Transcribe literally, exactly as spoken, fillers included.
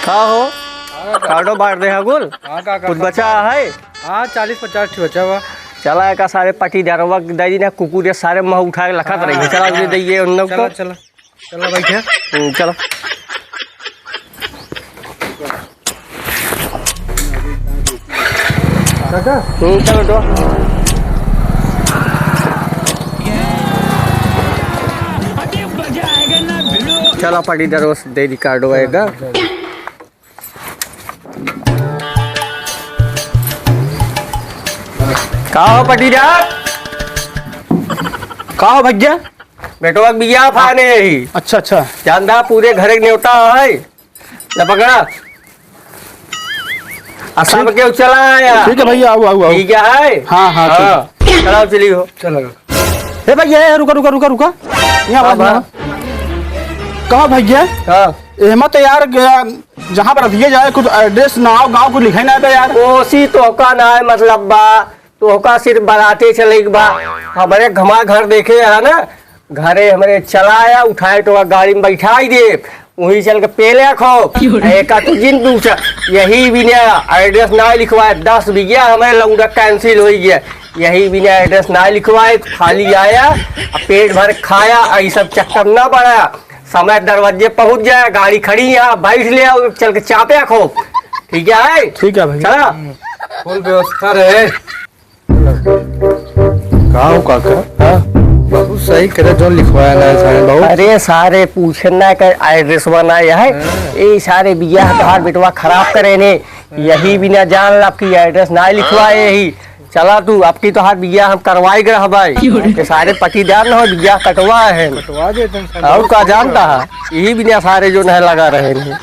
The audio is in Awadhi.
का हो? हाँ, का? कार्डो बांट दे हा गुल? हाँ, का, का, कुछ का? बचा है? हाँ, चालीस पचास ठे बचा हुआ। चला, एका सारे पटीदारवा के दे दी ना, कुकुर ये सारे मुँह उठा के लखत रही है। हाँ, चला, हाँ। उन्हें दे ये उन लोग चला, को। चला, चला भाई, क्या? हम्म, चलो। काका? हम्म, चलो, उठो। चला, पटीदारवा से दे दी कार्डो आएगा। का हो पटीदार? का हो भैया? बेटवा के बियाह फाने ही। अच्छा, अच्छा। जानता पूरे घरे के नेवता है। ले पकड़ा। आ सब ठीक। केहू चला आया। ठीक है भैया, आओ, आओ, आओ। ठीक है? हाँ, हाँ, ठीक। हाँ। चलाओ, चली हो। चलो। ए भैया, ए, रुका, रुका, रुका, रुका। यहाँ हाँ, बात हाँ। ना। कहा भैया? हाँ। एहमा तो यार, ग-, जहाँ पर रखिए जाए, कुछ address ना हो, गाँव कुछ लिखे ना बे यार। ओसी तोहका ना है मतलब बा, तोहका सिर्फ बराते चले के बा। हमरे घमा घर देखे है ना, घरे हमरे चला आया, उठाए तो गाड़ी में बैठाई दे, वहीं चल के पेले खो। एका तू जिन दूसरा, यही बिना address ना लिखवाए, दस बीघा हमरे लौंडा cancel हो गया। यही बिना address ना लिखवाए, खाली आया, आ पेट भर खाया, आ ई सब चक्कर ना पड़ा। समय दरवाजे पहुंच जाए, गाड़ी खड़ी है, बैठ ले, और चल के चापे खो। ठीक है? ठीक है भैया। चला। फुल व्यवस्था रहे। का हो काका? हाँ? बहुत सही करे जो लिखवाया ना है सारे बहुत। अरे सारे पूछे ना कर address बनाए है। हाँ। ए सारे बियाह तोहार बेटवा खराब करे ने। यही बिना जान ला कि address ना लिखवाए ही। चला तू, अब की तोहार बियाह हम करवाई के रहबाई। क्यों रे? ये सारे पटीदार न हो, बियाह कटवा है। कटवा देते हैं सारे। और का जानता है? यही बिना सारे जो न लगा रहे हैं।